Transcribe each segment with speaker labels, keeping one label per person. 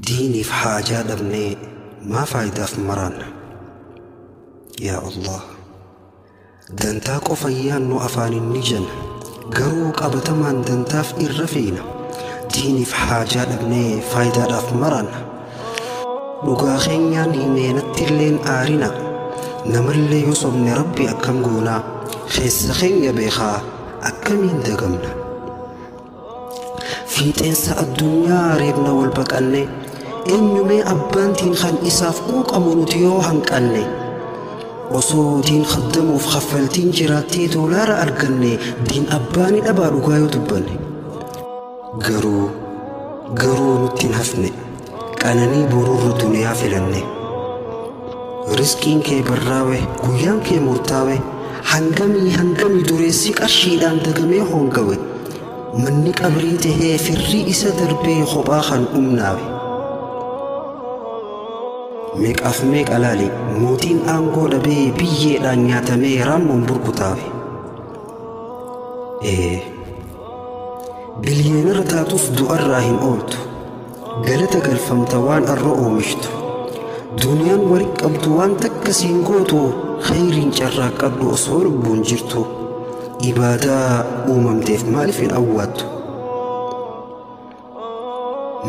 Speaker 1: Diiniif haajaa dhabnee maa faayidaaf maraanna? Yaa Allah, dantaa qofa yaannu afaaniin ni jenna, garuu qabatamaan dantaaf irra feena. Diiniif haajaa dhabnee faayidaadhaaf maraanna. Dhugaa keenyaan himeenattilleen aarina. Namallee yoo sobne Rabbi akkam goonaa? Keessa keenya beekaa, akkamiin dagamna? Fiixeensa addunyaa reebna wal baqanne. Eenyumee abbaantiin kan isaaf quuqamu nuti yoo hanqanne? Osoo diin khaddamuuf kaffaltiin jiraattee doolaara arganne, diin abbaani dhabaa dhugaa yoo dubbanne. Garuu nutti hin hafne, qananii borurra duniyaa filanne. Rizqiin kee barraawe, guyyaan kee murtaawe. Hangamii hangamii dureessi qarshiidhaan dagamee hongawe, manni qabrii tahee firrii isa darbee kophaa kan dhumnaawe. Meeqaaf meeqa laali, mootiin aangoo dhabee biyyeedhaan nyaatamee raammoon burkutaawe. Ee, biliyeenarra taatus du'arraa hin ooltu. Galata galfamta waan arra oomishtu. Duniyaan wali qabdu waan takka siin gootu. Khayriin carraaqqadhu osoo lubbuun jirtu. Ibaadaa uumamteef maaliif hin awwaattu?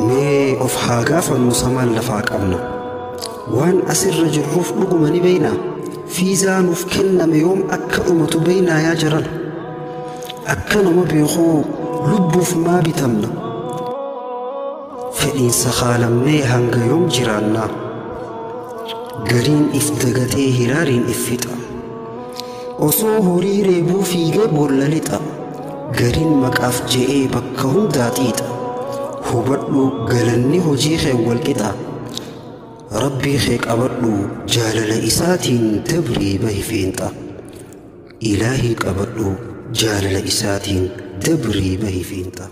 Speaker 1: Mee of haa gaafannu, samaan lafaa qabna. Waan asirra jirruuf dhuguma ni beeyna. Fiizaa nuuf kenname yoom akka dhumatu beeynaa yaa jiran? Akka nama beekuu lubbuuf maa bitamna? Fedhiinsa haalamnee hanga yoom jiraannaa? Gariin if dagatee hiraariin if fixa. Osoo horii reebuu fiigee boolla lixa. Gariin maqaaf je'ee bakka hundaa xiixa. Hubadhu, galanni hojii kee wal qixa. Rabbii kee qabadhu, jaalala isaatiin dabrii bahi feenxa. Ilaahii qabadhu, jaalala isaatiin dabrii bahi feenxa.